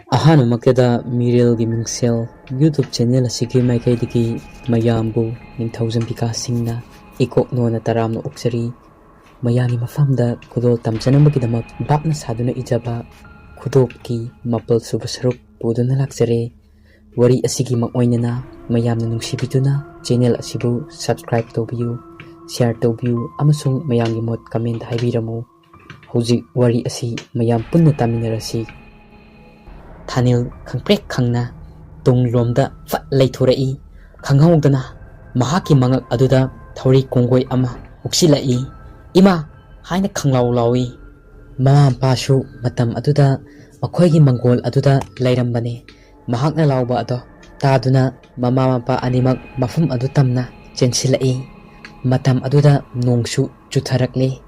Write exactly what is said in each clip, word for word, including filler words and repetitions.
ꯑꯍꯥꯟꯕꯃꯛꯇꯗ ꯃꯤꯔꯦꯜꯒꯤ ꯃꯤꯡꯁꯦꯜ YouTube channel ꯑꯁꯤꯒꯤ ꯃꯥꯏꯀꯩꯗꯒꯤ ꯃꯌꯥꯝꯕꯨ ꯅꯤꯡꯊꯧꯖꯝ ꯕꯤꯀꯥꯁ ꯁꯤꯡꯅ ꯏꯀꯣꯛꯅꯣꯅ ꯇꯔꯥꯝꯅ ꯑꯣꯛꯆꯔꯤ꯫ ꯃꯌꯥꯝꯒꯤ ꯃꯐꯝꯗ ꯈꯨꯗꯣꯜ ꯇꯝꯖꯅꯕꯒꯤꯗꯃꯛ ꯚꯥꯞꯅ ꯁꯥꯗꯨꯅ ꯏꯖꯕ ꯈꯨꯗꯣꯞꯀꯤ ꯃꯥꯄꯜ ꯁꯨꯕ ꯁꯔꯨꯛ ꯄꯨꯗꯨꯅ ꯂꯥꯛꯆꯔꯦ꯫ ꯋꯥꯔꯤ ꯑꯁꯤꯒꯤ ꯃꯑꯣꯏꯅꯅ ꯃꯌꯥꯝꯅ ꯅꯨꯡꯁꯤꯕꯤꯗꯨꯅ ꯆꯦꯅꯦꯜ ꯑꯁꯤꯕꯨ subscribe ꯇꯧꯕꯤꯌꯨ, share ꯇꯧꯕꯤꯌꯨ ꯑꯃꯁꯨꯡ ꯃꯌꯥꯝꯒꯤ ꯃꯣꯠ comment ꯍꯥꯏꯕꯤꯔꯝꯃꯨ꯫ ꯍꯧꯖꯤꯛ ꯋꯥꯔꯤ ꯑꯁꯤ ꯃꯌꯥꯝ ꯄꯨꯟꯅ ꯇꯥꯃꯤꯟꯅꯔꯁꯤ꯫ ꯊꯥꯅꯤꯜ ꯈꯪꯄ꯭ꯔꯦꯛ ꯈꯪꯅ ꯇꯨꯡꯂꯣꯝꯗ ꯐꯠ ꯂꯩꯊꯣꯔꯛꯏ꯫ ꯈꯪꯍꯧꯗꯅ ꯃꯍꯥꯛꯀꯤ ꯃꯉꯛ ꯑꯗꯨꯗ ꯊꯧꯔꯤ ꯀꯣꯡꯒꯣꯏ ꯑꯃ ꯍꯨꯛꯆꯤꯜꯂꯛꯏ꯫ "ꯏꯃꯥ!" ꯍꯥꯏꯅ ꯈꯪꯂꯥꯎ ꯂꯥꯎꯏ꯫ ꯃꯃꯥ ꯃꯄꯥꯁꯨ ꯃꯇꯝ ꯑꯗꯨꯗ ꯃꯈꯣꯏꯒꯤ ꯃꯪꯒꯣꯜ ꯑꯗꯨꯗ ꯂꯩꯔꯝꯕꯅꯤ꯫ ꯃꯍꯥꯛꯅ ꯂꯥꯎꯕ ꯑꯗꯣ ꯇꯥꯗꯨꯅ ꯃꯃꯥ ꯃꯄꯥ ꯑꯅꯤꯃꯛ ꯃꯐꯝ ꯑꯗꯨ ꯇꯝꯅ ꯆꯦꯟꯁꯤꯜꯂꯛꯏ꯫ ꯃꯇꯝ ꯑꯗꯨꯗ ꯅꯣꯡꯁꯨ ꯆꯨꯊꯔꯛꯂꯤ꯫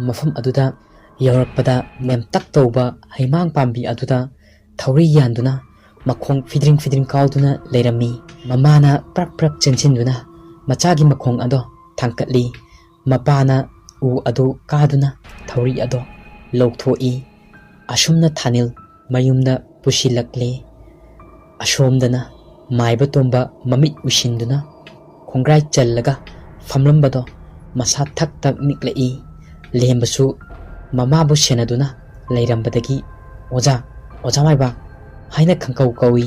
ꯃꯐꯝ ꯑꯗꯨꯗ ꯌꯧꯔꯛꯄꯗ ꯅꯦꯝꯇꯛ ꯇꯧꯕ ꯍꯩꯃꯥꯡ ꯄꯥꯝꯕꯤ ꯑꯗꯨꯗ ꯊꯧꯔꯤ ꯌꯥꯟꯗꯨꯅ ꯃꯈꯣꯡ ꯐꯤꯗ꯭ꯔꯤꯡ ꯐꯤꯗ꯭ꯔꯤꯡ ꯀꯥꯎꯗꯨꯅ ꯂꯩꯔꯝꯃꯤ꯫ ꯃꯃꯥꯅ ꯄ꯭ꯔꯞ ꯄ꯭ꯔꯞ ꯆꯦꯟꯁꯤꯟꯗꯨꯅ ꯃꯆꯥꯒꯤ ꯃꯈꯣꯡ ꯑꯗꯣ ꯊꯥꯡꯀꯠꯂꯤ꯫ ꯃꯄꯥꯅ ꯎ ꯑꯗꯨ ꯀꯥꯗꯨꯅ ꯊꯧꯔꯤ ꯑꯗꯣ ꯂꯧꯊꯣꯛꯏ꯫ ꯑꯁꯨꯝꯅ ꯊꯥꯅꯤꯜ ꯃꯌꯨꯝꯗ ꯄꯨꯁꯤꯜꯂꯛꯂꯤ꯫ ꯑꯁꯣꯝꯗꯅ ꯃꯥꯏꯕ ꯇꯣꯝꯕ ꯃꯃꯤꯠ ꯎꯏꯁꯤꯟꯗꯨꯅ ꯈꯣꯡꯒ꯭ꯔꯥꯏ ꯆꯜꯂꯒ ꯐꯝꯂꯝꯕꯗꯣ ꯃꯁꯥ ꯊꯛ ꯊꯛ ꯅꯤꯛꯂꯛꯏ꯫ ꯂꯦꯝꯕꯁꯨ ꯃꯃꯥꯕꯨ ꯁꯦꯟꯅꯗꯨꯅ ꯂꯩꯔꯝꯕꯗꯒꯤ, "ꯑꯣꯖꯥ, ꯑꯣꯖꯥ ꯃꯥꯏꯕ" ꯍꯥꯏꯅ ꯈꯪꯀꯧ ꯀꯧꯏ꯫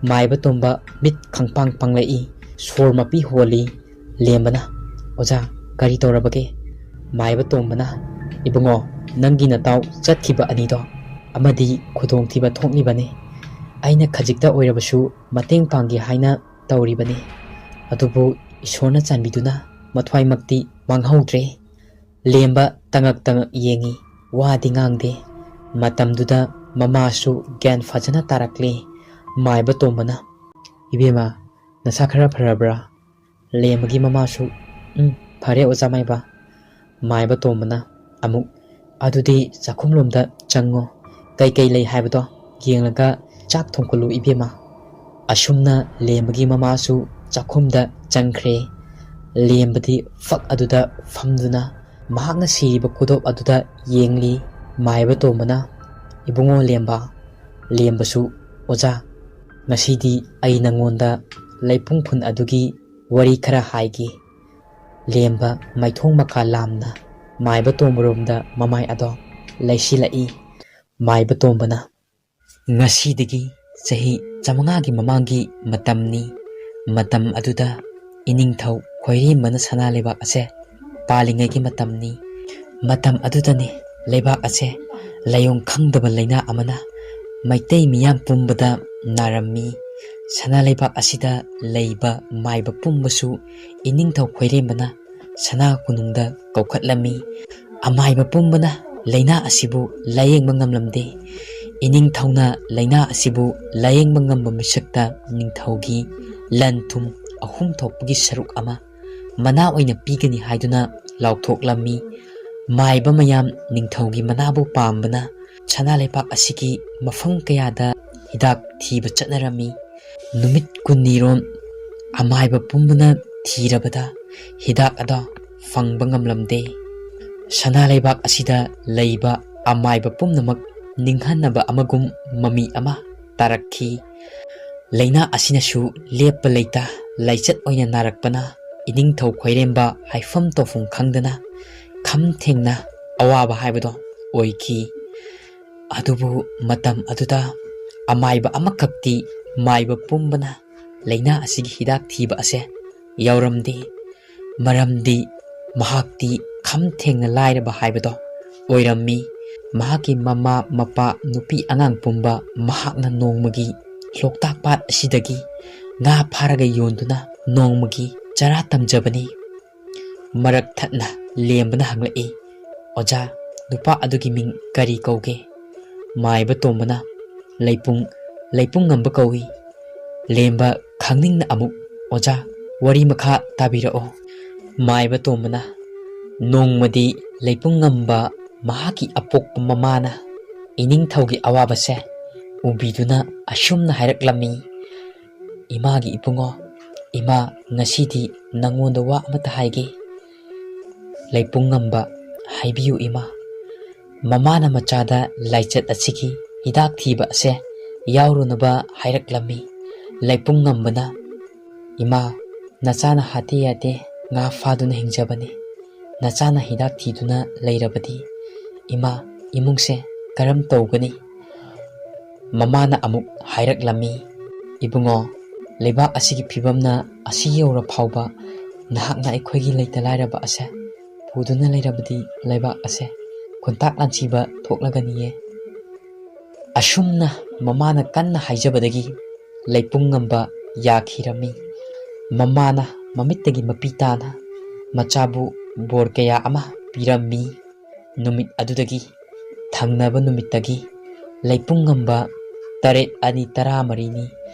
ꯃꯥꯏꯕ ꯇꯣꯝꯕ ꯃꯤꯠ ꯈꯪꯄꯥꯡ ꯄꯥꯡꯂꯛꯏ꯫ ꯁꯣꯔ ꯃꯄꯤ ꯍꯣꯜꯂꯤ꯫ ꯂꯦꯝꯕꯅ, "ꯑꯣꯖꯥ, ꯀꯔꯤ ꯇꯧꯔꯕꯒꯦ?" ꯃꯥꯏꯕ ꯇꯣꯝꯕꯅ, "ꯏꯕꯨꯡꯉꯣ, ꯅꯪꯒꯤ ꯅꯇꯥꯎ ꯆꯠꯈꯤꯕ ꯑꯅꯤꯗꯣ ꯑꯃꯗꯤ ꯈꯨꯗꯣꯡꯊꯤꯕ ꯊꯣꯛꯂꯤꯕꯅꯤ꯫ ꯑꯩꯅ ꯈꯖꯤꯛꯇ ꯑꯣꯏꯔꯕꯁꯨ ꯃꯇꯦꯡ ꯄꯥꯡꯒꯦ ꯍꯥꯏꯅ ꯇꯧꯔꯤꯕꯅꯤ꯫ ꯑꯗꯨꯕꯨ ꯏꯁꯣꯔꯅ ꯆꯥꯟꯕꯤꯗꯨꯅ ꯃꯊ꯭ꯋꯥꯏꯃꯛꯇꯤ ꯃꯥꯡꯍꯧꯗ꯭ꯔꯦ꯫" ꯂꯦꯝꯕ ꯇꯉꯛ ꯇꯉꯛ ꯌꯦꯡꯉꯤ, ꯋꯥꯗꯤ ꯉꯥꯡꯗꯦ꯫ ꯃꯇꯝꯗꯨꯗ ꯃꯃꯥꯁꯨ ꯒ꯭ꯌꯥꯟ ꯐꯖꯅ ꯇꯥꯔꯛꯂꯦ꯫ ꯃꯥꯏꯕ ꯇꯣꯝꯕꯅ, "ꯏꯕꯦꯝꯃ, ꯅꯁꯥ ꯈꯔ ꯐꯔꯕ꯭ꯔꯥ?" ꯂꯦꯝꯕꯒꯤ ꯃꯃꯥꯁꯨ, "ꯎꯝ, ꯐꯔꯦ ꯑꯣꯖꯥ ꯃꯥꯏꯕ꯫" ꯃꯥꯏꯕ ꯇꯣꯝꯕꯅ ꯑꯃꯨꯛ, "ꯑꯗꯨꯗꯤ ꯆꯥꯛꯈꯨꯝꯂꯣꯝꯗ ꯆꯪꯉꯣ, ꯀꯩꯀꯩ ꯂꯩ ꯍꯥꯏꯕꯗꯣ ꯌꯦꯡꯂꯒ ꯆꯥꯛ ꯊꯣꯡꯀꯠꯂꯨ ꯏꯕꯦꯝꯃ꯫" ꯑꯁꯨꯝꯅ ꯂꯦꯝꯕꯒꯤ ꯃꯃꯥꯁꯨ ꯆꯥꯛꯈꯨꯝꯗ ꯆꯪꯈ꯭ꯔꯦ꯫ ꯂꯦꯝꯕꯗꯤ ꯐꯛ ꯑꯗꯨꯗ ꯐꯝꯗꯨꯅ ꯃꯍꯥꯛꯅ ꯁꯤꯔꯤꯕ ꯈꯨꯗꯣꯞ ꯑꯗꯨꯗ ꯌꯦꯡꯂꯤ꯫ ꯃꯥꯏꯕ ꯇꯣꯝꯕꯅ, "ꯏꯕꯨꯡꯉꯣ ꯂꯦꯝꯕ, ꯂꯦꯝꯕꯁꯨ, "ꯑꯣꯖꯥ, ꯉꯁꯤꯗꯤ ꯑꯩ ꯅꯪꯉꯣꯟꯗ ꯂꯩꯄꯨꯡ ꯐꯨꯟ ꯑꯗꯨꯒꯤ ꯋꯥꯔꯤ ꯈꯔ ꯍꯥꯏꯒꯦ꯫" ꯂꯦꯝꯕ ꯃꯥꯏꯊꯣꯡ ꯃꯀꯥ ꯂꯥꯝꯅ ꯃꯥꯏꯕ ꯇꯣꯝꯕꯔꯣꯝꯗ ꯃꯃꯥꯏ ꯑꯗꯣ ꯂꯩꯁꯤꯜꯂꯛꯏ꯫ ꯃꯥꯏꯕ ꯇꯣꯝꯕꯅ, "ꯉꯁꯤꯗꯒꯤ ꯆꯍꯤ ꯆꯥꯃꯉꯥꯒꯤ ꯃꯃꯥꯡꯒꯤ ꯃꯇꯝꯅꯤ꯫ ꯃꯇꯝ ꯑꯗꯨꯗ ꯏꯅꯤꯡꯊꯧ ꯈꯣꯏꯔꯦꯝꯕꯅ ꯁꯅꯥ ꯂꯩꯕꯥꯛ ꯑꯁꯦ ꯄꯥꯜꯂꯤꯉꯩꯒꯤ ꯃꯇꯝꯅꯤ꯫ ꯃꯇꯝ ꯑꯗꯨꯗꯅꯤ ꯂꯩꯕꯥꯛ ꯑꯁꯦ ꯂꯥꯏꯑꯣꯡ ꯈꯪꯗꯕ ꯂꯥꯏꯅꯥ ꯑꯃꯅ ꯃꯩꯇꯩ ꯃꯤꯌꯥꯝ ꯄꯨꯝꯕꯗ ꯅꯥꯔꯝꯃꯤ꯫ ꯁꯅꯥ ꯂꯩꯕꯥꯛ ꯑꯁꯤꯗ ꯂꯩꯕ ꯃꯥꯏꯕ ꯄꯨꯝꯕꯁꯨ ꯏꯅꯤꯡꯊꯧ ꯈꯣꯏꯔꯦꯝꯕꯅ ꯁꯅꯥ ꯀꯣꯅꯨꯡꯗ ꯀꯧꯈꯠꯂꯝꯃꯤ꯫ ꯑꯃꯥꯏꯕ ꯄꯨꯝꯕꯅ ꯂꯥꯏꯅꯥ ꯑꯁꯤꯕꯨ ꯂꯥꯌꯦꯡꯕ ꯉꯝꯂꯝꯗꯦ꯫ ꯏꯅꯤꯡꯊꯧꯅ ꯂꯥꯏꯅꯥ ꯑꯁꯤꯕꯨ ꯂꯥꯌꯦꯡꯕ ꯉꯝꯕ ꯃꯤꯁꯛꯇ ꯅꯤꯡꯊꯧꯒꯤ ꯂꯟ ꯊꯨꯝ ꯑꯍꯨꯝ ꯊꯣꯛꯄꯒꯤ ꯁꯔꯨꯛ ꯑꯃ ꯃꯅꯥ ꯑꯣꯏꯅ ꯄꯤꯒꯅꯤ ꯍꯥꯏꯗꯨꯅ ꯂꯥꯎꯊꯣꯛꯂꯝꯃꯤ꯫ ꯃꯥꯏꯕ ꯃꯌꯥꯝ ꯅꯤꯡꯊꯧꯒꯤ ꯃꯅꯥꯕꯨ ꯄꯥꯝꯕꯅ ꯁꯅꯥ ꯂꯩꯕꯥꯛ ꯑꯁꯤꯒꯤ ꯃꯐꯝ ꯀꯌꯥꯗ ꯍꯤꯗꯥꯛ ꯊꯤꯕ ꯆꯠꯅꯔꯝꯃꯤ꯫ ꯅꯨꯃꯤꯠ ꯀꯨꯟꯅꯤꯔꯣꯝ ꯑꯃꯥꯏꯕ ꯄꯨꯝꯕꯅ ꯊꯤꯔꯕꯗ ꯍꯤꯗꯥꯛ ꯑꯗꯣ ꯐꯪꯕ ꯉꯝꯂꯝꯗꯦ꯫ ꯁꯅꯥ ꯂꯩꯕꯥꯛ ꯑꯁꯤꯗ ꯂꯩꯕ ꯑꯃꯥꯏꯕ ꯄꯨꯝꯅꯃꯛ ꯅꯤꯡꯍꯟꯅꯕ ꯑꯃꯒꯨꯝ ꯃꯃꯤ ꯑꯃ ꯇꯥꯔꯛꯈꯤ꯫ ꯂꯥꯏꯅꯥ ꯑꯁꯤꯅꯁꯨ ꯂꯦꯞꯄ ꯂꯩꯇ ꯂꯥꯏꯆꯠ ꯑꯣꯏꯅ ꯅꯥꯔꯛꯄꯅ ꯏꯅꯤꯡꯊꯧ ꯈꯣꯏꯔꯦꯝꯕ ꯍꯥꯏꯐꯝ ꯇꯧꯐꯝ ꯈꯪꯗꯅ ꯈꯝ ꯊꯦꯡꯅ ꯑꯋꯥꯕ ꯍꯥꯏꯕꯗꯣ ꯑꯣꯏꯈꯤ꯫ ꯑꯗꯨꯕꯨ ꯃꯇꯝ ꯑꯗꯨꯗ ꯑꯃꯥꯏꯕ ꯑꯃꯈꯛꯇꯤ ꯃꯥꯏꯕ ꯄꯨꯝꯕꯅ ꯂꯥꯏꯅꯥ ꯑꯁꯤꯒꯤ ꯍꯤꯗꯥꯛ ꯊꯤꯕ ꯑꯁꯦ ꯌꯥꯎꯔꯝꯗꯦ꯫ ꯃꯔꯝꯗꯤ ꯃꯍꯥꯛꯇꯤ ꯈꯝ ꯊꯦꯡꯅ ꯂꯥꯏꯔꯕ ꯍꯥꯏꯕꯗꯣ ꯑꯣꯏꯔꯝꯃꯤ꯫ ꯃꯍꯥꯛꯀꯤ ꯃꯃꯥ ꯃꯄꯥ ꯅꯨꯄꯤ ꯑꯉꯥꯡ ꯄꯨꯝꯕ ꯃꯍꯥꯛꯅ ꯅꯣꯡꯃꯒꯤ ꯂꯣꯛꯇꯥꯛ ꯄꯥꯠ ꯑꯁꯤꯗꯒꯤ ꯉꯥ ꯐꯥꯔꯒ ꯌꯣꯟꯗꯨꯅ ꯅꯣꯡꯃꯒꯤ ꯆꯔꯥ ꯇꯝꯖꯕꯅꯤ꯫ ꯃꯔꯛ ꯊꯠꯅ ꯂꯦꯝꯕꯅ ꯍꯪꯂꯛꯏ, "ꯑꯣꯖꯥ, ꯅꯨꯄꯥ ꯑꯗꯨꯒꯤ ꯃꯤꯡ ꯀꯔꯤ ꯀꯧꯒꯦ?" ꯃꯥꯏꯕ ꯇꯣꯝꯕꯅ, "ꯂꯩꯄꯨꯡ, ꯂꯩꯄꯨꯡ ꯉꯝꯕ ꯀꯧꯏ꯫" ꯂꯦꯝꯕ ꯈꯪꯅꯤꯡꯅ ꯑꯃꯨꯛ, "ꯑꯣꯖꯥ, ꯋꯥꯔꯤ ꯃꯈꯥ ꯇꯥꯕꯤꯔꯛꯑꯣ꯫" ꯃꯥꯏꯕ ꯇꯣꯝꯕꯅ, "ꯅꯣꯡꯃꯗꯤ ꯂꯩꯄꯨꯡ ꯉꯝꯕ ꯃꯍꯥꯛꯀꯤ ꯑꯄꯣꯛꯄ ꯃꯃꯥꯅ ꯏꯅꯤꯡꯊꯧꯒꯤ ꯑꯋꯥꯕꯁꯦ ꯎꯕꯤꯗꯨꯅ ꯑꯁꯨꯝꯅ ꯍꯥꯏꯔꯛꯂꯝꯃꯤ, 'ꯏꯃꯥꯒꯤ ꯏꯕꯨꯡꯉꯣ, ꯏꯃꯥ, ꯉꯁꯤꯗꯤ ꯅꯪꯉꯣꯟꯗ ꯋꯥ ꯑꯃꯇ ꯍꯥꯏꯒꯦ꯫ ꯂꯩꯄꯨꯡ ꯉꯝꯕ, ꯍꯥꯏꯕꯤꯌꯨ ꯏꯃꯥ꯫ ꯃꯃꯥꯅ ꯃꯆꯥꯗ ꯂꯥꯏꯆꯠ ꯑꯁꯤꯒꯤ ꯍꯤꯗꯥꯛ ꯊꯤꯕ ꯑꯁꯦ ꯌꯥꯎꯔꯨꯅꯕ ꯍꯥꯏꯔꯛꯂꯝꯃꯤ꯫ ꯂꯩꯄꯨꯡꯉꯝꯕꯅ, "ꯏꯃꯥ, ꯅꯆꯥꯅ ꯍꯥꯇꯦ ꯌꯥꯇꯦ ꯉꯥ ꯐꯥꯗꯨꯅ ꯍꯤꯡꯖꯕꯅꯤ꯫ ꯅꯆꯥꯅ ꯍꯤꯗꯥꯛ ꯊꯤꯗꯨꯅ ꯂꯩꯔꯕꯗꯤ ꯏꯃꯥ, ꯏꯃꯨꯡꯁꯦ ꯀꯔꯝ ꯇꯧꯒꯅꯤ?" ꯃꯃꯥꯅ ꯑꯃꯨꯛ ꯍꯥꯏꯔꯛꯂꯝꯃꯤ, "ꯏꯕꯨꯡꯉꯣ, ꯂꯩꯕꯥꯛ ꯑꯁꯤꯒꯤ ꯐꯤꯕꯝꯅ ꯑꯁꯤ ꯌꯧꯔ ꯐꯥꯎꯕ ꯅꯍꯥꯛꯅ ꯑꯩꯈꯣꯏꯒꯤ ꯂꯩꯇ ꯂꯥꯏꯔꯕ ꯑꯁꯦ ꯄꯨꯗꯨꯅ ꯂꯩꯔꯕꯗꯤ ꯂꯩꯕꯥꯛ ꯑꯁꯦ ꯈꯨꯟꯇꯥꯛ ꯂꯥꯟꯁꯤꯕ ꯊꯣꯛꯂꯒꯅꯤꯌꯦ꯫" ꯑꯁꯨꯝꯅ ꯃꯃꯥꯅ ꯀꯟꯅ ꯍꯥꯏꯖꯕꯗꯒꯤ ꯂꯩꯄꯨꯡꯉꯝꯕ ꯌꯥꯈꯤꯔꯝꯃꯤ꯫ ꯃꯃꯥꯅ ꯃꯃꯤꯠꯇꯒꯤ ꯃꯄꯤ ꯇꯥꯅ ꯃꯆꯥꯕꯨ ꯕꯣꯔ ꯀꯌꯥ ꯑꯃ ꯄꯤꯔꯝꯃꯤ꯫ ꯅꯨꯃꯤꯠ ꯑꯗꯨꯗꯒꯤ, ꯊꯪꯅꯕ ꯅꯨꯃꯤꯠꯇꯒꯤ ꯂꯩꯄꯨꯡꯉꯝꯕ ꯇꯔꯦꯠ ꯑꯅꯤ ꯇꯔꯥꯃꯔꯤꯅꯤ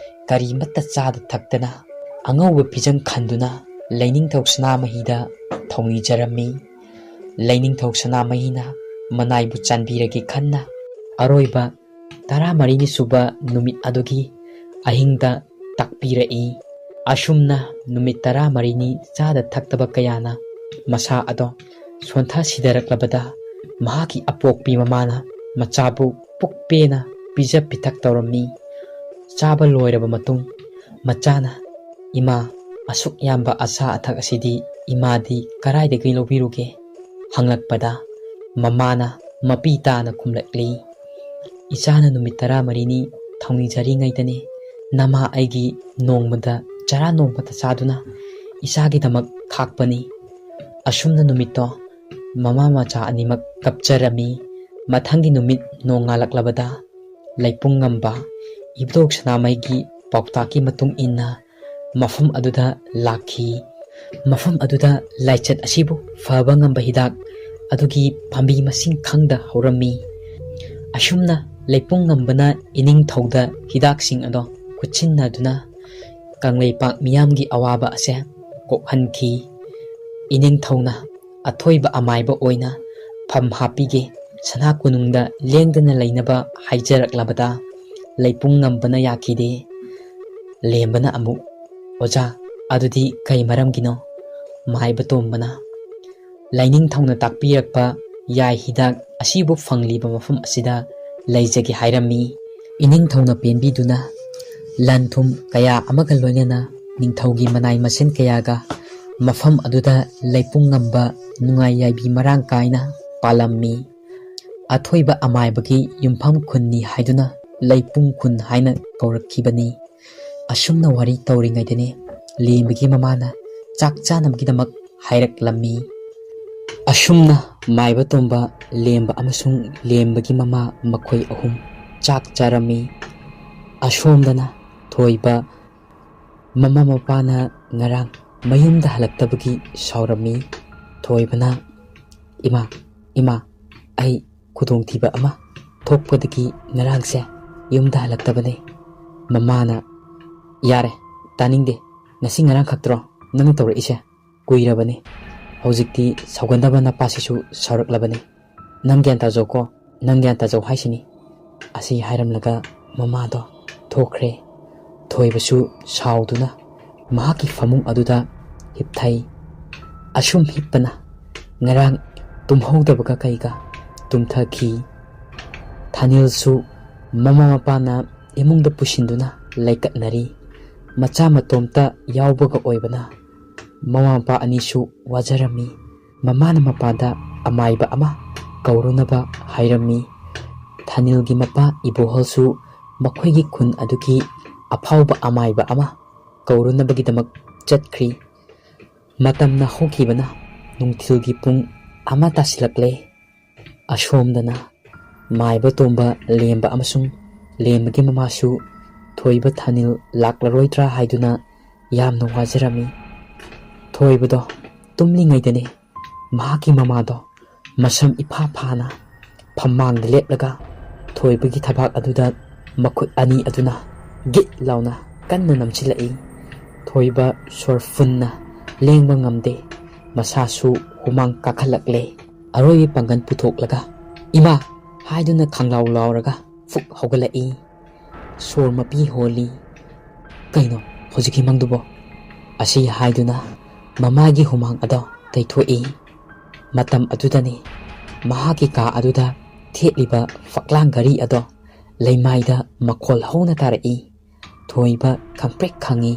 ꯀꯔꯤꯃꯠꯇ ꯆꯥꯗ ꯊꯛꯇꯅ ꯑꯉꯧꯕ ꯐꯤꯖꯪ ꯈꯟꯗꯨꯅ ꯂꯩꯅꯤꯡꯊꯧ ꯁꯅꯥꯃꯍꯤꯗ ꯊꯧꯅꯤꯖꯔꯝꯃꯤ꯫ ꯂꯩꯅꯤꯡꯊꯧ ꯁꯅꯥꯃꯍꯤꯅ ꯃꯅꯥꯏꯕꯨ ꯆꯥꯟꯕꯤꯔꯒꯦ ꯈꯟꯅ ꯑꯔꯣꯏꯕ ꯇꯔꯥꯃꯔꯤꯅꯤ ꯁꯨꯕ ꯅꯨꯃꯤꯠ ꯑꯗꯨꯒꯤ ꯑꯍꯤꯡꯗ ꯇꯥꯛꯄꯤꯔꯛꯏ꯫ ꯑꯁꯨꯝꯅ ꯅꯨꯃꯤꯠ ꯇꯔꯥꯃꯔꯤꯅꯤ ꯆꯥꯗ ꯊꯛꯇꯕ ꯀꯌꯥꯅ ꯃꯁꯥ ꯑꯗꯣ ꯁꯣꯟꯊ ꯁꯤꯊꯔꯛꯂꯕꯗ ꯃꯍꯥꯛꯀꯤ ꯑꯄꯣꯛꯄꯤ ꯃꯃꯥꯅ ꯃꯆꯥꯕꯨ ꯄꯨꯛ ꯄꯦꯅ ꯄꯤꯖ ꯄꯤꯊꯛ ꯇꯧꯔꯝꯃꯤ꯫ ꯆꯥꯕ ꯂꯣꯏꯔꯕ ꯃꯇꯨꯡ ꯃꯆꯥꯅ, "ꯏꯃꯥ, ꯑꯁꯨꯛ ꯌꯥꯝꯕ ꯑꯆꯥ ꯑꯊꯛ ꯑꯁꯤꯗꯤ ꯏꯃꯥꯗꯤ ꯀꯔꯥꯏꯗꯒꯤ ꯂꯧꯕꯤꯔꯨꯒꯦ?" ꯍꯪꯂꯛꯄꯗ ꯃꯃꯥꯅ ꯃꯄꯤ ꯇꯥꯅ ꯈꯨꯝꯂꯛꯂꯤ, "ꯏꯆꯥꯅ ꯅꯨꯃꯤꯠ ꯇꯔꯥꯃꯔꯤꯅꯤ ꯊꯧꯅꯤꯖꯔꯤꯉꯩꯗꯅꯤ ꯅꯃꯥ ꯑꯩꯒꯤ ꯅꯣꯡꯃꯗ ꯆꯔꯥ ꯅꯣꯡꯃꯇ ꯆꯥꯗꯨꯅ ꯏꯆꯥꯒꯤꯗꯃꯛ ꯈꯥꯛꯄꯅꯤ꯫" ꯑꯁꯨꯝꯅ ꯅꯨꯃꯤꯠꯇꯣ ꯃꯃꯥ ꯃꯆꯥ ꯑꯅꯤꯃꯛ ꯀꯞꯆꯔꯝꯃꯤ꯫ ꯃꯊꯪꯒꯤ ꯅꯨꯃꯤꯠ ꯅꯣꯡꯉꯥꯜꯂꯛꯂꯕꯗ ꯂꯩꯄꯨꯡꯉꯝꯕ ꯏꯕꯨꯙꯧ ꯁꯅꯥꯃꯍꯤꯒꯤ ꯄꯥꯎꯇꯥꯛꯀꯤ ꯃꯇꯨꯡ ꯏꯟꯅ ꯃꯐꯝ ꯑꯗꯨꯗ ꯂꯥꯛꯈꯤ꯫ ꯃꯐꯝ ꯑꯗꯨꯗ ꯂꯥꯏꯆꯠ ꯑꯁꯤꯕꯨ ꯐꯕ ꯉꯝꯕ ꯍꯤꯗꯥꯛ ꯑꯗꯨꯒꯤ ꯄꯥꯝꯕꯤ ꯃꯁꯤꯡ ꯈꯪꯗ ꯍꯧꯔꯝꯃꯤ꯫ ꯑꯁꯨꯝꯅ ꯂꯩꯄꯨꯡꯉꯝꯕꯅ ꯏꯅꯤꯡꯊꯧꯗ ꯍꯤꯗꯥꯛꯁꯤꯡ ꯑꯗꯣ ꯈꯨꯠꯁꯤꯟꯅꯗꯨꯅ ꯀꯪꯂꯩꯄꯥꯛ ꯃꯤꯌꯥꯝꯒꯤ ꯑꯋꯥꯕ ꯑꯁꯦ ꯀꯣꯛꯍꯟꯈꯤ꯫ ꯏꯅꯤꯡꯊꯧꯅ ꯑꯊꯣꯏꯕ ꯑꯃꯥꯏꯕ ꯑꯣꯏꯅ ꯐꯝ ꯍꯥꯞꯄꯤꯒꯦ, ꯁꯅꯥ ꯀꯣꯅꯨꯡꯗ ꯂꯦꯡꯗꯅ ꯂꯩꯅꯕ ꯍꯥꯏꯖꯔꯛꯂꯕꯗ ꯂꯩꯄꯨꯡꯉꯝꯕꯅ ꯌꯥꯈꯤꯗꯦ꯫ ꯂꯦꯝꯕꯅ ꯑꯃꯨꯛ, "ꯑꯣꯖꯥ, ꯑꯗꯨꯗꯤ ꯀꯩ ꯃꯔꯝꯒꯤꯅꯣ?" ꯃꯥꯏꯕ ꯇꯣꯝꯕꯅ, "ꯂꯥꯏꯅꯤꯡꯊꯧꯅ ꯇꯥꯛꯄꯤꯔꯛꯄ ꯌꯥꯏ ꯍꯤꯗꯥꯛ ꯑꯁꯤꯕꯨ ꯐꯪꯂꯤꯕ ꯃꯐꯝ ꯑꯁꯤꯗ ꯂꯩꯖꯒꯦ ꯍꯥꯏꯔꯝꯃꯤ꯫ ꯏꯅꯤꯡꯊꯧꯅ ꯄꯦꯟꯕꯤꯗꯨꯅ ꯂꯟ ꯊꯨꯝ ꯀꯌꯥ ꯑꯃꯒ ꯂꯣꯏꯅꯅ ꯅꯤꯡꯊꯧꯒꯤ ꯃꯅꯥꯏ ꯃꯁꯤꯟ ꯀꯌꯥꯒ ꯃꯐꯝ ꯑꯗꯨꯗ ꯂꯩꯄꯨꯡ ꯉꯝꯕ ꯅꯨꯡꯉꯥꯏ ꯌꯥꯏꯕꯤ ꯃꯔꯥꯡ ꯀꯥꯏꯅ ꯄꯥꯜꯂꯝꯃꯤ꯫ ꯑꯊꯣꯏꯕ ꯑꯃꯥꯏꯕꯒꯤ ꯌꯨꯝꯐꯝ ꯈꯨꯟꯅꯤ ꯍꯥꯏꯗꯨꯅ ꯂꯩꯄꯨꯡ ꯈꯨꯟ ꯍꯥꯏꯅ ꯀꯧꯔꯛꯈꯤꯕꯅꯤ꯫ ꯑꯁꯨꯝꯅ ꯋꯥꯔꯤ ꯇꯧꯔꯤꯉꯩꯗꯅꯤ ꯂꯦꯝꯕꯒꯤ ꯃꯃꯥꯅ ꯆꯥꯛ ꯆꯥꯅꯕꯒꯤꯗꯃꯛ ꯍꯥꯏꯔꯛꯂꯝꯃꯤ꯫ ꯑꯁꯨꯝꯅ ꯃꯥꯏꯕ ꯇꯣꯝꯕ, ꯂꯦꯝꯕ ꯑꯃꯁꯨꯡ ꯂꯦꯝꯕꯒꯤ ꯃꯃꯥ ꯃꯈꯣꯏ ꯑꯍꯨꯝ ꯆꯥꯛ ꯆꯥꯔꯝꯃꯤ꯫ ꯑꯁꯣꯝꯗꯅ ꯊꯣꯏꯕ ꯃꯃꯥ ꯃꯄꯥꯅ ꯉꯔꯥꯡ ꯃꯌꯨꯝꯗ ꯍꯜꯂꯛꯇꯕꯒꯤ ꯁꯥꯎꯔꯝꯃꯤ꯫ ꯊꯣꯏꯕꯅ, "ꯏꯃꯥ, ꯏꯃꯥ, ꯑꯩ ꯈꯨꯗꯣꯡꯊꯤꯕ ꯑꯃ ꯊꯣꯛꯄꯗꯒꯤ ꯉꯔꯥꯡꯁꯦ ꯌꯨꯝꯗ ꯍꯜꯂꯛꯇꯕꯅꯦ꯫" ꯃꯃꯥꯅ, "ꯌꯥꯔꯦ, ꯇꯥꯅꯤꯡꯗꯦ꯫ ꯉꯁꯤ ꯉꯔꯥꯡ ꯈꯛꯇ꯭ꯔꯣ ꯅꯪꯅ ꯇꯧꯔꯛꯏꯁꯦ? ꯀꯨꯏꯔꯕꯅꯤ꯫ ꯍꯧꯖꯤꯛꯇꯤ ꯁꯧꯒꯟꯗꯕ ꯅꯄꯥꯁꯤꯁꯨ ꯁꯥꯎꯔꯛꯂꯕꯅꯤ꯫ ꯅꯪ ꯒ꯭ꯌꯥꯟ ꯇꯥꯖꯧꯀꯣ, ꯅꯪ ꯒ꯭ꯌꯥꯟ ꯇꯥꯖꯧ ꯍꯥꯏꯁꯤꯅꯤ꯫" ꯑꯁꯤ ꯍꯥꯏꯔꯝꯂꯒ ꯃꯃꯥꯗꯣ ꯊꯣꯛꯈ꯭ꯔꯦ꯫ ꯊꯣꯏꯕꯁꯨ ꯁꯥꯎꯗꯨꯅ ꯃꯍꯥꯛꯀꯤ ꯐꯃꯨꯡ ꯑꯗꯨꯗ ꯍꯤꯞꯊꯩ꯫ ꯑꯁꯨꯝ ꯍꯤꯞꯄꯅ ꯉꯔꯥꯡ ꯇꯨꯝꯍꯧꯗꯕꯒ ꯀꯩꯒ ꯇꯨꯝꯊꯈꯤ꯫ ꯊꯥꯅꯤꯜꯁꯨ ꯃꯃꯥ ꯃꯄꯥꯅ ꯏꯃꯨꯡꯗ ꯄꯨꯁꯤꯟꯗꯨꯅ ꯂꯩꯀꯠꯅꯔꯤ꯫ ꯃꯆꯥ ꯃꯇꯣꯝꯇ ꯌꯥꯎꯕꯒ ꯑꯣꯏꯕꯅ ꯃꯃꯥ ꯃꯄꯥ ꯑꯅꯤꯁꯨ ꯋꯥꯖꯔꯝꯃꯤ꯫ ꯃꯃꯥꯅ ꯃꯄꯥꯗ ꯑꯃꯥꯏꯕ ꯑꯃ ꯀꯧꯔꯨꯅꯕ ꯍꯥꯏꯔꯝꯃꯤ꯫ ꯊꯥꯅꯤꯜꯒꯤ ꯃꯄꯥ ꯏꯕꯣꯍꯜꯁꯨ ꯃꯈꯣꯏꯒꯤ ꯈꯨꯟ ꯑꯗꯨꯒꯤ ꯑꯐꯥꯎꯕ ꯑꯃꯥꯏꯕ ꯑꯃ ꯀꯧꯔꯨꯅꯕꯒꯤꯗꯃꯛ ꯆꯠꯈ꯭ꯔꯤ꯫ ꯃꯇꯝꯅ ꯍꯧꯈꯤꯕꯅ ꯅꯨꯡꯊꯤꯜꯒꯤ ꯄꯨꯡ ꯑꯃ ꯇꯥꯁꯤꯜꯂꯛꯂꯦ꯫ ꯑꯁꯣꯝꯗꯅ ꯃꯥꯏꯕ ꯇꯣꯝꯕ, ꯂꯦꯝꯕ ꯑꯃꯁꯨꯡ ꯂꯦꯝꯕꯒꯤ ꯃꯃꯥꯁꯨ ꯊꯣꯏꯕ ꯊꯥꯅꯤꯜ ꯂꯥꯛꯂꯔꯣꯏꯗ꯭ꯔꯥ ꯍꯥꯏꯗꯨꯅ ꯌꯥꯝꯅ ꯋꯥꯖꯔꯝꯃꯤ꯫ ꯊꯣꯏꯕꯗꯣ ꯇꯨꯝꯂꯤꯉꯩꯗꯅꯤ ꯃꯍꯥꯛꯀꯤ ꯃꯃꯥꯗꯣ ꯃꯁꯝ ꯏꯐꯥ ꯐꯥꯅ ꯐꯝꯃꯥꯡꯗ ꯂꯦꯞꯂꯒ ꯊꯣꯏꯕꯒꯤ ꯊꯕꯥꯛ ꯑꯗꯨꯗ ꯃꯈꯨꯠ ꯑꯅꯤ ꯑꯗꯨꯅ ꯒꯤꯠ ꯂꯥꯎꯅ ꯀꯟꯅ ꯅꯝꯁꯤꯜꯂꯛꯏ꯫ ꯊꯣꯏꯕ ꯁꯣꯔ ꯐꯨꯟꯅ ꯂꯦꯡꯕ ꯉꯝꯗꯦ꯫ ꯃꯁꯥꯁꯨ ꯍꯨꯃꯥꯡ ꯀꯥꯈꯠꯂꯛꯂꯦ꯫ ꯑꯔꯣꯏꯕ ꯄꯥꯡꯒꯜ ꯄꯨꯊꯣꯛꯂꯒ, "ꯏꯃꯥ!" ꯍꯥꯏꯗꯨꯅ ꯈꯪꯂꯥꯎ ꯂꯥꯎꯔꯒ ꯐꯨꯛ ꯍꯧꯒꯠꯂꯛꯏ꯫ ꯁꯣꯔ ꯃꯄꯤ ꯍꯣꯜꯂꯤ꯫ "ꯀꯩꯅꯣ ꯍꯧꯖꯤꯛꯀꯤ ꯃꯪꯗꯨꯕꯣ?" ꯑꯁꯤ ꯍꯥꯏꯗꯨꯅ ꯃꯃꯥꯒꯤ ꯍꯨꯃꯥꯡ ꯑꯗꯣ ꯇꯩꯊꯣꯛꯏ꯫ ꯃꯇꯝ ꯑꯗꯨꯗꯅꯤ ꯃꯍꯥꯛꯀꯤ ꯀꯥ ꯑꯗꯨꯗ ꯊꯦꯠꯂꯤꯕ ꯐꯛꯂꯥꯡ ꯘꯔꯤ ꯑꯗꯣ ꯂꯩꯃꯥꯏꯗ ꯃꯈꯣꯜ ꯍꯧꯅ ꯇꯥꯔꯛꯏ꯫ ꯊꯣꯏꯕ ꯈꯪꯄ꯭ꯔꯦꯛ ꯈꯪꯉꯤ꯫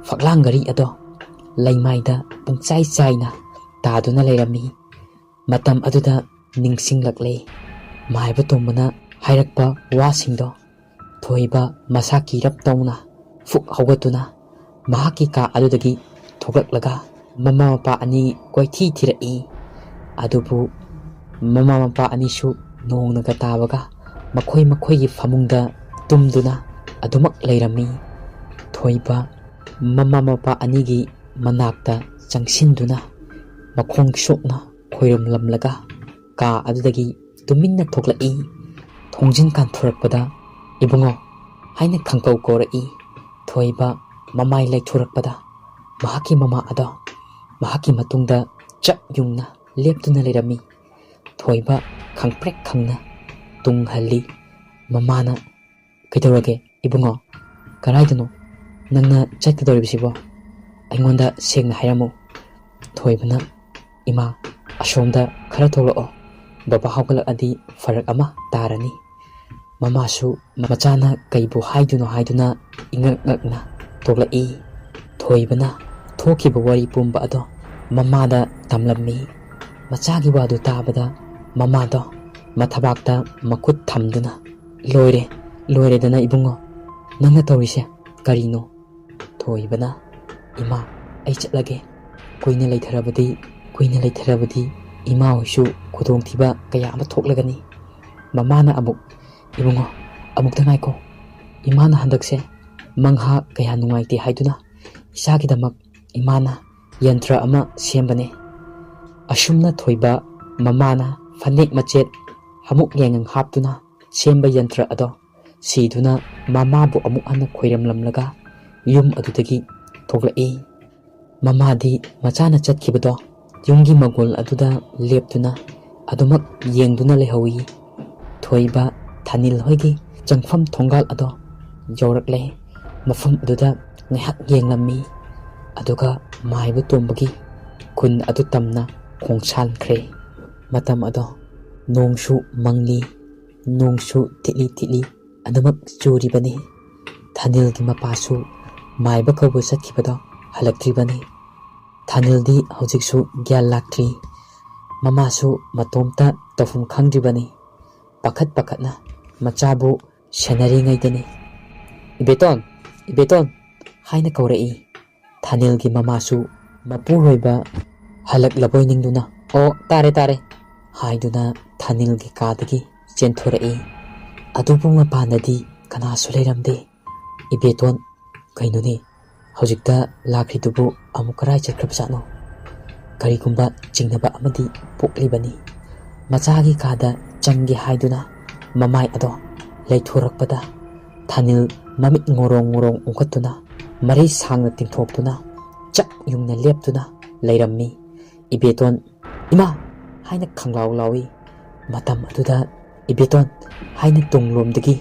ꯐꯛꯂꯥꯡ ꯘꯔꯤ ꯑꯗꯣ ꯂꯩꯃꯥꯏꯗ ꯄꯨꯡꯆꯥꯏ ꯆꯥꯏꯅ ꯇꯥꯗꯨꯅ ꯂꯩꯔꯝꯃꯤ꯫ ꯃꯇꯝ ꯑꯗꯨꯗ ꯅꯤꯡꯁꯤꯡꯂꯛꯂꯦ ꯃꯥꯏꯕ ꯇꯣꯝꯕꯅ ꯍꯥꯏꯔꯛꯄ ꯋꯥꯁꯤꯡꯗꯣ꯫ ꯊꯣꯏꯕ ꯃꯁꯥ ꯀꯤꯔꯞ ꯇꯧꯅ ꯐꯨꯛ ꯍꯧꯒꯠꯇꯨꯅ ꯃꯍꯥꯛꯀꯤ ꯀꯥ ꯑꯗꯨꯗꯒꯤ ꯊꯣꯛꯂꯛꯂꯒ ꯃꯃꯥ ꯃꯄꯥ ꯑꯅꯤ ꯀꯣꯏꯊꯤ ꯊꯤꯔꯛꯏ꯫ ꯑꯗꯨꯕꯨ ꯃꯃꯥ ꯃꯄꯥ ꯑꯅꯤꯁꯨ ꯅꯣꯡꯅꯒ ꯇꯥꯕꯒ ꯃꯈꯣꯏ ꯃꯈꯣꯏꯒꯤ ꯐꯃꯨꯡꯗ ꯇꯨꯝꯗꯨꯅ ꯑꯗꯨꯃꯛ ꯂꯩꯔꯝꯃꯤ꯫ ꯊꯣꯏꯕ ꯃꯃꯥ ꯃꯄꯥ ꯑꯅꯤꯒꯤ ꯃꯅꯥꯛꯇ ꯆꯪꯁꯤꯟꯗꯨꯅ ꯃꯈꯣꯡ ꯁꯣꯛꯅ ꯈꯣꯏꯔꯝꯂꯝꯂꯒ ꯀꯥ ꯑꯗꯨꯗꯒꯤ ꯇꯨꯃꯤꯟꯅ ꯊꯣꯛꯂꯛꯏ꯫ ꯊꯣꯡꯖꯤꯟ ꯀꯥꯟꯊꯣꯔꯛꯄꯗ "ꯏꯕꯨꯡꯉꯣ" ꯍꯥꯏꯅ ꯈꯪꯀꯧ ꯀꯧꯔꯛꯏ꯫ ꯊꯣꯏꯕ ꯃꯃꯥꯏ ꯂꯩꯊꯣꯔꯛꯄꯗ ꯃꯍꯥꯛꯀꯤ ꯃꯃꯥ ꯑꯗꯣ ꯃꯍꯥꯛꯀꯤ ꯃꯇꯨꯡꯗ ꯆꯞ ꯌꯨꯡꯅ ꯂꯦꯞꯇꯨꯅ ꯂꯩꯔꯝꯃꯤ꯫ ꯊꯣꯏꯕ ꯈꯪꯄ꯭ꯔꯦꯛ ꯈꯪꯅ ꯇꯨꯡ ꯍꯜꯂꯤ꯫ ꯃꯃꯥꯅ "ꯀꯩꯗꯧꯔꯒꯦ ꯏꯕꯨꯡꯉꯣ? ꯀꯗꯥꯏꯗꯅꯣ ꯅꯪꯅ ꯆꯠꯀꯗꯧꯔꯤꯕꯁꯤꯕꯣ? ꯑꯩꯉꯣꯟꯗ ꯁꯦꯡꯅ ꯍꯥꯏꯔꯝꯃꯨ꯫" ꯊꯣꯏꯕꯅ, "ꯏꯃꯥ, ꯑꯁꯣꯝꯗ ꯈꯔ ꯊꯣꯛꯂꯛꯑꯣ꯫ ꯕꯕꯥ ꯍꯧꯒꯠꯂꯛꯑꯗꯤ ꯐꯔꯛ ꯑꯃ ꯇꯥꯔꯅꯤ꯫" ꯃꯃꯥꯁꯨ ꯃꯆꯥꯅ ꯀꯩꯕꯨ ꯍꯥꯏꯗꯨꯅꯣ ꯍꯥꯏꯗꯨꯅ ꯏꯉꯛ ꯉꯛꯅ ꯊꯣꯛꯂꯛꯏ꯫ ꯊꯣꯏꯕꯅ ꯊꯣꯛꯈꯤꯕ ꯋꯥꯔꯤ ꯄꯨꯝꯕ ꯑꯗꯣ ꯃꯃꯥꯗ ꯇꯝꯂꯝꯃꯤ꯫ ꯃꯆꯥꯒꯤ ꯋꯥꯗꯨ ꯇꯥꯕꯗ ꯃꯃꯥꯗꯣ ꯃꯊꯕꯥꯛꯇ ꯃꯈꯨꯠ ꯊꯝꯗꯨꯅ, "ꯂꯣꯏꯔꯦ, ꯂꯣꯏꯔꯦꯗꯅ ꯏꯕꯨꯡꯉꯣ, ꯅꯪꯅ ꯇꯧꯔꯤꯁꯦ ꯀꯔꯤꯅꯣ?" ꯊꯣꯏꯕꯅ, "ꯏꯃꯥ, ꯑꯩ ꯆꯠꯂꯒꯦ꯫ ꯀꯨꯏꯅ ꯂꯩꯊꯔꯕꯗꯤ, ꯀꯨꯏꯅ ꯂꯩꯊꯔꯕꯗꯤ ꯏꯃꯥ ꯍꯣꯏꯁꯨ ꯈꯨꯗꯣꯡꯊꯤꯕ ꯀꯌꯥ ꯑꯃ ꯊꯣꯛꯂꯒꯅꯤ꯫" ꯃꯃꯥꯅ ꯑꯃꯨꯛ, "ꯏꯕꯨꯡꯉꯣ, ꯑꯃꯨꯛꯇ ꯉꯥꯏꯈꯣ꯫ ꯏꯃꯥꯅ ꯍꯟꯗꯛꯁꯦ ꯃꯪꯍꯥ ꯀꯌꯥ ꯅꯨꯡꯉꯥꯏꯇꯦ ꯍꯥꯏꯗꯨꯅ ꯏꯆꯥꯒꯤꯗꯃꯛ ꯏꯃꯥꯅ ꯌꯟꯇ꯭ꯔ ꯑꯃ ꯁꯦꯝꯕꯅꯦ꯫" ꯑꯁꯨꯝꯅ ꯊꯣꯏꯕ ꯃꯃꯥꯅ ꯐꯅꯦꯛ ꯃꯆꯦꯠ ꯍꯥꯃꯨꯛ ꯌꯥꯏꯉꯪ ꯍꯥꯞꯇꯨꯅ ꯁꯦꯝꯕ ꯌꯟꯇ꯭ꯔ ꯑꯗꯣ ꯁꯤꯗꯨꯅ ꯃꯃꯥꯕꯨ ꯑꯃꯨꯛ ꯍꯟꯅ ꯈꯣꯏꯔꯝꯂꯝꯂꯒ ꯌꯨꯝ ꯑꯗꯨꯗꯒꯤ ꯊꯣꯛꯂꯛꯏ꯫ ꯃꯃꯥꯗꯤ ꯃꯆꯥꯅ ꯆꯠꯈꯤꯕꯗꯣ ꯌꯨꯝꯒꯤ ꯃꯒꯣꯜ ꯑꯗꯨꯗ ꯂꯦꯞꯇꯨꯅ ꯑꯗꯨꯃꯛ ꯌꯦꯡꯗꯨꯅ ꯂꯩꯍꯧꯏ꯫ ꯊꯣꯏꯕ ꯊꯥꯅꯤꯜ ꯍꯣꯏꯒꯤ ꯆꯪꯐꯝ ꯊꯣꯡꯒꯥꯜ ꯑꯗꯣ ꯌꯧꯔꯛꯂꯦ꯫ ꯃꯐꯝ ꯑꯗꯨꯗ ꯉꯥꯏꯍꯥꯛ ꯌꯦꯡꯂꯝꯃꯤ꯫ ꯑꯗꯨꯒ ꯃꯥꯏꯕ ꯇꯣꯝꯕꯒꯤ ꯈꯨꯟ ꯑꯗꯨ ꯇꯝꯅ ꯈꯣꯡꯁꯥꯟꯈ꯭ꯔꯦ꯫ ꯃꯇꯝ ꯑꯗꯣ ꯅꯣꯡꯁꯨ ꯃꯪꯂꯤ, ꯅꯣꯡꯁꯨ ꯊꯤꯠꯂꯤ ꯊꯤꯠꯂꯤ ꯑꯗꯨꯃꯛ ꯆꯨꯔꯤꯕꯅꯤ꯫ ꯊꯥꯅꯤꯜꯒꯤ ꯃꯄꯥꯁꯨ ꯃꯥꯏꯕ ꯀꯧꯕ ꯆꯠꯈꯤꯕꯗꯣ ꯍꯜꯂꯛꯇ꯭ꯔꯤꯕꯅꯤ꯫ ꯊꯥꯅꯤꯜꯗꯤ ꯍꯧꯖꯤꯛꯁꯨ ꯒ꯭ꯌꯥꯟ ꯂꯥꯛꯇ꯭ꯔꯤ꯫ ꯃꯃꯥꯁꯨ ꯃꯇꯣꯝꯇ ꯇꯧꯐꯝ ꯈꯪꯗ꯭ꯔꯤꯕꯅꯤ꯫ ꯄꯥꯈꯠ ꯄꯥꯈꯠꯅ ꯃꯆꯥꯕꯨ ꯁꯦꯟꯅꯔꯤꯉꯩꯗꯅꯤ "ꯏꯕꯦꯇꯣꯟ, ꯏꯕꯦꯇꯣꯟ" ꯍꯥꯏꯅ ꯀꯧꯔꯛꯏ꯫ ꯊꯥꯅꯤꯜꯒꯤ ꯃꯃꯥꯁꯨ ꯃꯄꯨꯔꯣꯏꯕ ꯍꯜꯂꯛꯂꯕꯣꯏ ꯅꯤꯡꯗꯨꯅ "ꯑꯣ, ꯇꯥꯔꯦ, ꯇꯥꯔꯦ" ꯍꯥꯏꯗꯨꯅ ꯊꯥꯅꯤꯜꯒꯤ ꯀꯥꯗꯒꯤ ꯆꯦꯟꯊꯣꯔꯛꯏ꯫ ꯑꯗꯨꯕꯨ ꯃꯄꯥꯟꯗꯗꯤ ꯀꯅꯥꯁꯨ ꯂꯩꯔꯝꯗꯦ꯫ "ꯏꯕꯦꯇꯣꯟ, ꯀꯩꯅꯣꯅꯦ, ꯍꯧꯖꯤꯛꯇ ꯂꯥꯛꯈ꯭ꯔꯤꯗꯨꯕꯨ ꯑꯃꯨꯛ ꯀꯔꯥꯏ ꯆꯠꯈ꯭ꯔꯕꯖꯥꯠꯅꯣ?" ꯀꯔꯤꯒꯨꯝꯕ ꯆꯤꯡꯅꯕ ꯑꯃꯗꯤ ꯄꯣꯛꯂꯤꯕꯅꯤ꯫ ꯃꯆꯥꯒꯤ ꯀꯥꯗ ꯆꯪꯒꯦ ꯍꯥꯏꯗꯨꯅ ꯃꯃꯥꯏ ꯑꯗꯣ ꯂꯩꯊꯣꯔꯛꯄꯗ ꯊꯥꯅꯤꯜ ꯃꯃꯤꯠ ꯉꯣꯔꯣꯡ ꯉꯣꯔꯣꯡ ꯎꯪꯈꯠꯇꯨꯅ, ꯃꯔꯩ ꯁꯥꯡꯅ ꯇꯤꯡꯊꯣꯛꯇꯨꯅ, ꯆꯞ ꯌꯨꯡꯅ ꯂꯦꯞꯇꯨꯅ ꯂꯩꯔꯝꯃꯤ꯫ ꯏꯕꯦꯇꯣꯟ "ꯏꯃꯥ!" ꯍꯥꯏꯅ ꯈꯪꯂꯥꯎ ꯂꯥꯎꯏ꯫ ꯃꯇꯝ ꯑꯗꯨꯗ "ꯏꯕꯦꯇꯣꯟ" ꯍꯥꯏꯅ ꯇꯨꯡꯂꯣꯝꯗꯒꯤ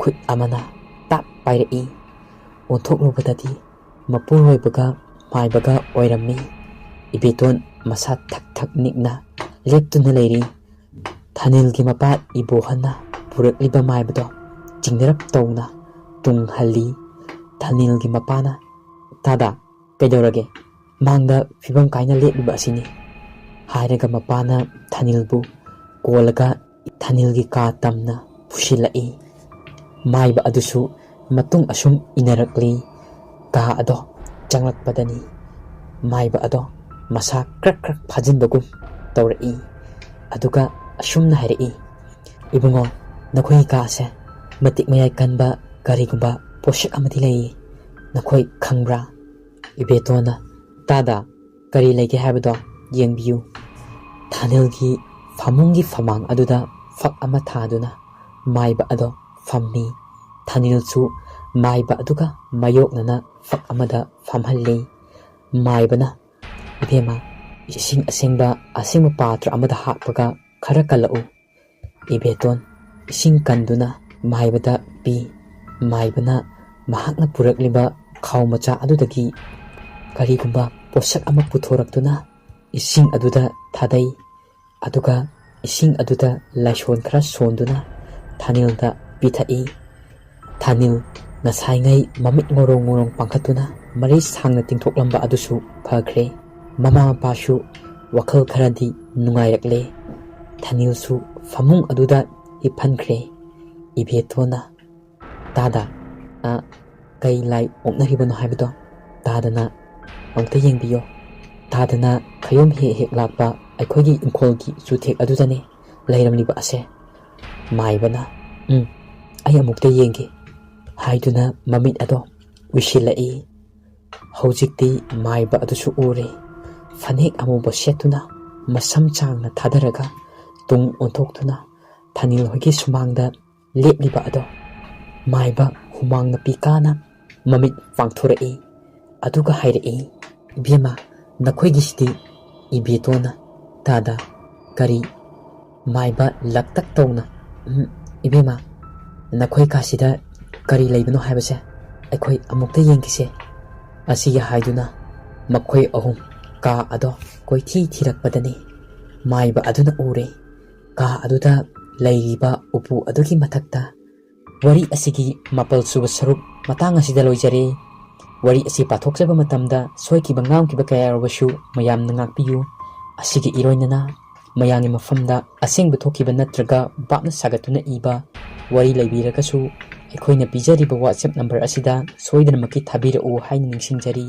ꯈꯨꯠ ꯑꯃꯅ ꯇꯥꯞ ꯄꯥꯏꯔꯛꯏ꯫ ꯑꯣꯟꯊꯣꯛꯂꯨꯕꯗꯗꯤ ꯃꯄꯨꯔꯣꯏꯕꯒ ꯃꯥꯏꯕꯒ ꯑꯣꯏꯔꯝꯃꯤ꯫ ꯏꯕꯦꯇꯣꯟ ꯃꯁꯥ ꯊꯛ ꯊꯛ ꯅꯤꯛꯅ ꯂꯦꯞꯇꯨꯅ ꯂꯩꯔꯤ꯫ ꯊꯥꯅꯤꯜꯒꯤ ꯃꯄꯥ ꯏꯕꯣꯍꯟꯅ ꯄꯨꯔꯛꯂꯤꯕ ꯃꯥꯏꯕꯗꯣ ꯆꯤꯡꯅꯔꯞ ꯇꯧꯅ ꯇꯨꯡꯍꯜꯂꯤ꯫ ꯊꯥꯅꯤꯜꯒꯤ ꯃꯄꯥꯅ "ꯇꯥꯗ, ꯀꯩꯗꯧꯔꯒꯦ? ꯃꯥꯡꯗ ꯐꯤꯕꯝ ꯀꯥꯏꯅ ꯂꯦꯞꯂꯤꯕ ꯑꯁꯤꯅꯤ" ꯍꯥꯏꯔꯒ ꯃꯄꯥꯅ ꯊꯥꯅꯤꯜꯕꯨ ꯀꯣꯜꯂꯒ ꯊꯥꯅꯤꯜꯒꯤ ꯀꯥ ꯇꯝꯅ ꯄꯨꯁꯤꯜꯂꯛꯏ꯫ ꯃꯥꯏꯕ ꯑꯗꯨꯁꯨ ꯃꯇꯨꯡ ꯑꯁꯨꯝ ꯏꯟꯅꯔꯛꯂꯤ꯫ ꯀꯥ ꯑꯗꯣ ꯆꯪꯂꯛꯄꯗꯅꯤ ꯃꯥꯏꯕ ꯑꯗꯣ ꯃꯁꯥ ꯀ꯭ꯔꯛ ꯀ꯭ꯔꯛ ꯐꯥꯖꯤꯟꯕꯒꯨꯝ ꯇꯧꯔꯛꯏ꯫ ꯑꯗꯨꯒ ꯑꯁꯨꯝꯅ ꯍꯥꯏꯔꯛꯏ, "ꯏꯕꯨꯡꯉꯣ, ꯅꯈꯣꯏꯒꯤ ꯀꯥꯁꯦ ꯃꯇꯤꯛ ꯃꯌꯥꯏ ꯀꯟꯕ ꯀꯔꯤꯒꯨꯝꯕ ꯄꯣꯠꯁꯛ ꯑꯃꯗꯤ ꯂꯩ꯫ ꯅꯈꯣꯏ ꯈꯪꯕ꯭ꯔꯥ?" ꯏꯕꯦꯇꯣꯟꯅ, "ꯇꯥꯗ, ꯀꯔꯤ ꯂꯩꯒꯦ ꯍꯥꯏꯕꯗꯣ ꯌꯦꯡꯕꯤꯌꯨ"꯫ ꯊꯥꯅꯤꯜꯒꯤ ꯐꯃꯨꯡꯒꯤ ꯐꯃꯥꯡ ꯑꯗꯨꯗ ꯐꯛ ꯑꯃ ꯊꯥꯗꯨꯅ ꯃꯥꯏꯕ ꯑꯗꯣ ꯐꯝꯃꯤ꯫ ꯊꯥꯅꯤꯜꯁꯨ ꯃꯥꯏꯕ ꯑꯗꯨꯒ ꯃꯥꯌꯣꯛꯅꯅ ꯐꯛ ꯑꯃꯗ ꯐꯝꯍꯜꯂꯤ꯫ ꯃꯥꯏꯕꯅ, "ꯏꯕꯦꯝꯃ, ꯏꯁꯤꯡ ꯑꯁꯦꯡꯕ ꯑꯁꯦꯡꯕ ꯄꯥꯇ꯭ꯔ ꯑꯃꯗ ꯍꯥꯞꯄꯒ ꯈꯔ ꯀꯜꯂꯛꯎ"꯫ ꯏꯕꯦꯇꯣꯟ ꯏꯁꯤꯡ ꯀꯟꯗꯨꯅ ꯃꯥꯏꯕꯗ ꯄꯤ꯫ ꯃꯥꯏꯕꯅ ꯃꯍꯥꯛꯅ ꯄꯨꯔꯛꯂꯤꯕ ꯈꯥꯎ ꯃꯆꯥ ꯑꯗꯨꯗꯒꯤ ꯀꯔꯤꯒꯨꯝꯕ ꯄꯣꯠꯁꯛ ꯑꯃ ꯄꯨꯊꯣꯔꯛꯇꯨꯅ ꯏꯁꯤꯡ ꯑꯗꯨꯗ ꯊꯥꯗꯩ꯫ ꯑꯗꯨꯒ ꯏꯁꯤꯡ ꯑꯗꯨꯗ ꯂꯥꯏꯁꯣꯟ ꯈꯔ ꯁꯣꯟꯗꯨꯅ ꯊꯥꯅꯤꯜꯗ ꯄꯤꯊꯛꯏ꯫ ꯊꯥꯅꯤꯜ ꯉꯁꯥꯏꯉꯩ ꯃꯃꯤꯠ ꯉꯧꯔꯣꯡ ꯉꯧꯔꯣꯡ ꯄꯥꯡꯈꯠꯇꯨꯅ ꯃꯔꯩ ꯁꯥꯡꯅ ꯇꯤꯡꯊꯣꯛꯂꯝꯕ ꯑꯗꯨꯁꯨ ꯐꯈ꯭ꯔꯦ꯫ ꯃꯃꯥ ꯃꯄꯥꯁꯨ ꯋꯥꯈꯜ ꯈꯔꯗꯤ ꯅꯨꯡꯉꯥꯏꯔꯛꯂꯦ꯫ ꯊꯥꯅꯤꯜꯁꯨ ꯐꯃꯨꯡ ꯑꯗꯨꯗ ꯍꯤꯞꯍꯟꯈ꯭ꯔꯦ꯫ ꯏꯕꯦꯇꯣꯟꯅ ꯇꯥꯗ, ꯑ, ꯀꯩ ꯂꯥꯏ ꯑꯣꯛꯅꯔꯤꯕꯅꯣ ꯍꯥꯏꯕꯗꯣ ꯇꯥꯗꯅ ꯑꯃꯨꯛꯇ ꯌꯦꯡꯕꯤꯌꯣ꯫ ꯇꯥꯗꯅ ꯈꯌꯣꯝ ꯍꯦꯛ ꯍꯦꯛ ꯂꯥꯛꯄ ꯑꯩꯈꯣꯏꯒꯤ ꯏꯪꯈꯣꯜꯒꯤ ꯆꯨꯊꯦꯛ ꯑꯗꯨꯗꯅꯦ ꯂꯩꯔꯝꯂꯤꯕ ꯑꯁꯦ꯫ ꯃꯥꯏꯕꯅ, "ꯎꯝ, ꯑꯩ ꯑꯃꯨꯛꯇ ꯌꯦꯡꯒꯦ" ꯍꯥꯏꯗꯨꯅ ꯃꯃꯤꯠ ꯑꯗꯣ ꯎꯏꯁꯤꯜꯂꯛꯏ꯫ ꯍꯧꯖꯤꯛꯇꯤ ꯃꯥꯏꯕ ꯑꯗꯨꯁꯨ ꯎꯔꯦ꯫ ꯐꯅꯦꯛ ꯑꯃꯨꯕ ꯁꯦꯠꯇꯨꯅ ꯃꯁꯝ ꯁꯥꯡꯅ ꯊꯥꯗꯔꯒ ꯇꯨꯡ ꯑꯣꯟꯊꯣꯛꯇꯨꯅ ꯊꯥꯅꯤꯜ ꯍꯣꯏꯒꯤ ꯁꯨꯃꯥꯡꯗ ꯂꯦꯞꯂꯤꯕ ꯑꯗꯣ ꯃꯥꯏꯕ ꯍꯨꯃꯥꯡ ꯅꯄꯤ ꯀꯥꯅ ꯃꯃꯤꯠ ꯄꯥꯡꯊꯣꯔꯛꯏ꯫ ꯑꯗꯨꯒ ꯍꯥꯏꯔꯛꯏ, "ꯏꯕꯦꯝꯃ, ꯅꯈꯣꯏꯒꯤꯁꯤꯗꯤ?" ꯏꯕꯦꯇꯣꯟꯅ ꯇꯥꯗ, "ꯀꯔꯤ?" ꯃꯥꯏꯕ ꯂꯛꯇꯛ ꯇꯧꯅ, "ꯎꯝ, ꯏꯕꯦꯝꯃ, ꯅꯈꯣꯏ ꯀꯥꯁꯤꯗ ꯀꯔꯤ ꯂꯩꯕꯅꯣ ꯍꯥꯏꯕꯁꯦ ꯑꯩꯈꯣꯏ ꯑꯃꯨꯛꯇ ꯌꯦꯡꯈꯤꯁꯦ" ꯑꯁꯤꯒꯤ ꯍꯥꯏꯗꯨꯅ ꯃꯈꯣꯏ ꯑꯍꯨꯝ ꯀꯥ ꯑꯗꯣ ꯀꯣꯏꯊꯤ ꯊꯤꯔꯛꯄꯗꯅꯤ ꯃꯥꯏꯕ ꯑꯗꯨꯅ ꯎꯔꯦ꯫ ꯀꯥ ꯑꯗꯨꯗ ꯂꯩꯔꯤꯕ ꯎꯄꯨ ꯑꯗꯨꯒꯤ ꯃꯊꯛꯇ ꯋꯥꯔꯤ ꯑꯁꯤꯒꯤ ꯃꯥꯄꯜ ꯁꯨꯕ ꯁꯔꯨꯛ ꯃꯇꯥꯡ ꯑꯁꯤꯗ ꯂꯣꯏꯖꯔꯦ꯫ ꯋꯥꯔꯤ ꯑꯁꯤ ꯄꯥꯊꯣꯛꯆꯕ ꯃꯇꯝꯗ ꯁꯣꯏꯈꯤꯕ ꯉꯥꯝꯈꯤꯕ ꯀꯌꯥ ꯌꯥꯎꯔꯕꯁꯨ ꯃꯌꯥꯝꯅ ꯉꯥꯛꯄꯤꯌꯨ꯫ ꯑꯁꯤꯒꯤ ꯏꯔꯣꯏꯅꯅ ꯃꯌꯥꯝꯒꯤ ꯃꯐꯝꯗ ꯑꯁꯦꯡꯕ ꯊꯣꯛꯈꯤꯕ ꯅꯠꯇ꯭ꯔꯒ ꯚꯥꯞꯅ ꯁꯥꯒꯠꯇꯨꯅ ꯏꯕ ꯋꯥꯔꯤ ꯂꯩꯕꯤꯔꯒꯁꯨ ꯑꯩꯈꯣꯏꯅ ꯄꯤꯖꯔꯤꯕ WhatsApp ꯅꯝꯕꯔ ꯑꯁꯤꯗ ꯁꯣꯏꯗꯅꯃꯛꯀꯤ ꯊꯥꯕꯤꯔꯛꯎ ꯍꯥꯏꯅ ꯅꯤꯡꯁꯤꯡꯖꯔꯤ꯫